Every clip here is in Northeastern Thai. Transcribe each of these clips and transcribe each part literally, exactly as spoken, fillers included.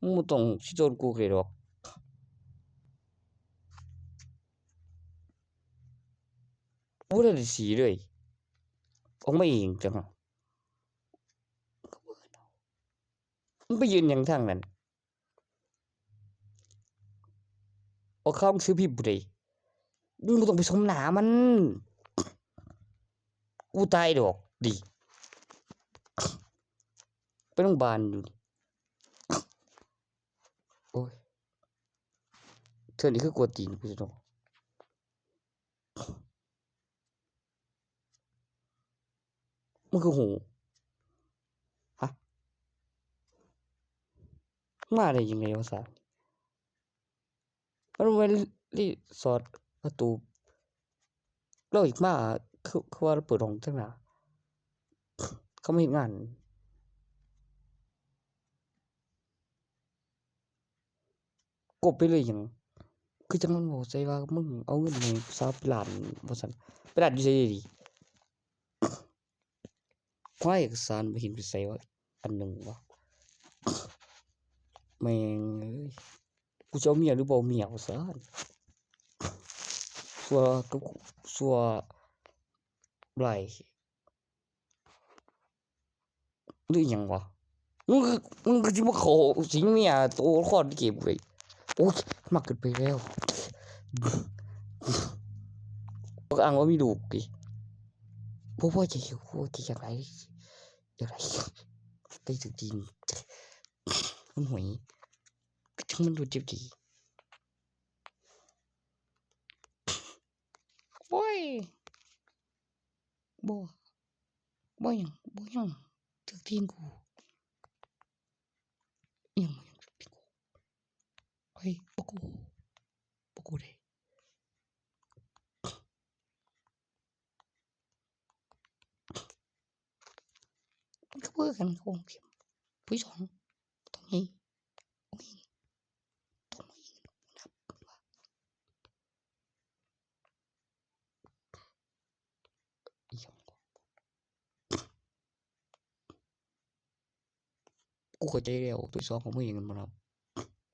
มึงบ่ต้องสิโทษกูก็ได้ดอก บ่ได้สีเลย ออกมาเองจังอะ มึงไปยืนหยังทางนั้น เอาข่าวหนังสือพิมพ์ผู้ใด มึงบ่ต้องไปสมหน้ามัน กูตายดอก ดี ไปโรงพยาบาลอยู่นี่ โอ้ย เทื่อนี้คือกวนตีนกูซะดอก มันคือหู ฮะ มาได้ยังไงวะซะ มันเป็นรีสอร์ทประตู เราอีกมา คือ คือว่าเราเปิดห้องจังหน้า เขามาเฮ็ดงาน กบไปเลยหยัง คือจังมันบอกใส่ว่ามึงเอาเงินให้สาวไปล้านว่าซั่น ไปล้านอยู่ไสดี คว้าเอกสารบ่เห็นไปใส่ว่าอันหนึ่งวะ แม่งเอ้ย กูจะเอาเมียหรือบ่เอาเมียว่าซั่น สัวกับสัวไหล หรือหยังวะ มึงคือ มึงคือสิมาขอสิงเมียตัวละครที่เกมเว้ย โอ๊ย มากเกินไปแล้ว ก็อ้างว่ามีลูกดิ บ่พอใจ บ่พอใจอยากได้ อยากได้ ได้ถึงจริง มันหวย ก็จังมันรู้เจ็บดี โอ้ย บ่ บ่หยัง บ่หยัง ถึกตีนกู อิหยัง บ่หยัง ถึกตีนกู เฮ้ย บ่กู บ่กูเด้ มันก็เบิ่งกัน โอ้ ผู้สอง ตรงนี้ โอ้ย ตรงนี้ นับ อีหยัง กูเข้าใจแล้ว ตัวสองของมึงยังมันบ่รับ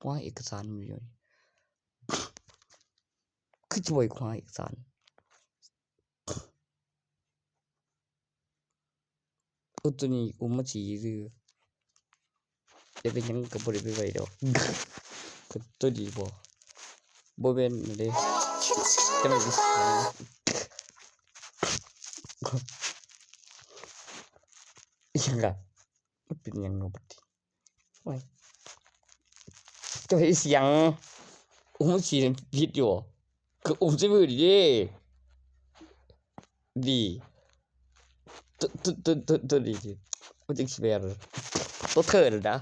ว่าเอกสารมันอยู่นี่ คือช่วยคว้าเอกสาร โอ้ ตัวนี้กูมาสีซื่อ ได้เป็นหยังก็บ่ได้ไปไหวดอก ก็ตัวดีบ่ บ่แม่นเด้ จะไม่ไปสี อีหยังล่ะ มันเป็นหยังเนาะบัดนี้ โอ้ย เจ้าเฮ็ดเสียง อุ้มสีผิดอยู่ ก็อุ้มใส่มือดีเด้ ดี ตัว ตัว ตัว ตัว ตัวดีดิ มันจังสิแม่น ตัวเธอน่ะนะ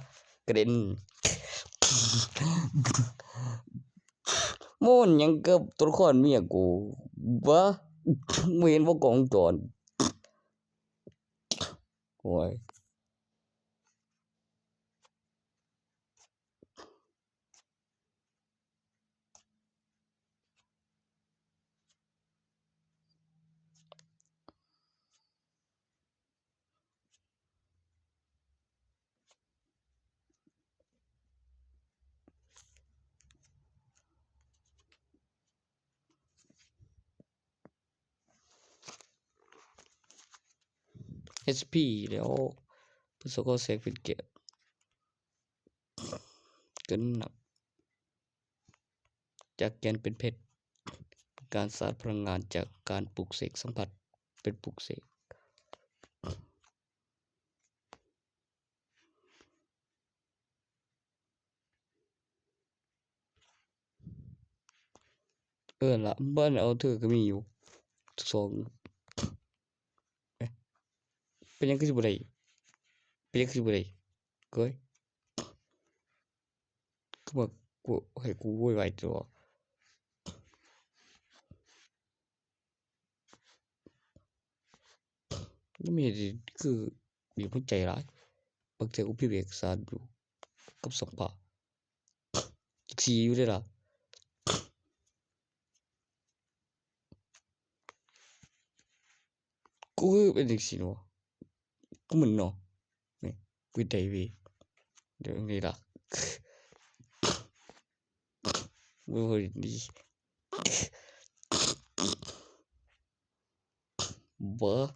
กระเด็น โม่นหยังกับตัวละครเมียกูวะ บ่เห็นว่ากล้องวงจร โอ้ย เอชพี แล้ว เพื่อสะกดเสกเป็นเกม ก็น้ำหนัก จากแกนเป็นเพชร การสาดพลังงานจากการปลุกเสกสัมผัส เป็นปลุกเสก เออละ บ้านเอาเธอก็มีอยู่ สอง เอ๊ะ เป็นหยังคือสิบ่ได้ เป็นหยังคือสิบ่ได้ เฮ้ย คือว่ากู ให้กูโวยวายตัว มันมีที่คือ บีบหัวใจหลาย บางเทื่อกูพิมพ์เอกสารอยู่ กับสองปาก จักสีอยู่เด้ล่ะ กูคือเป็นจังซี่เนาะ กูมึนเนาะ นี่ กูได้เว้ย เดี๋ยวนี่ล่ะ Woi, di. Bă.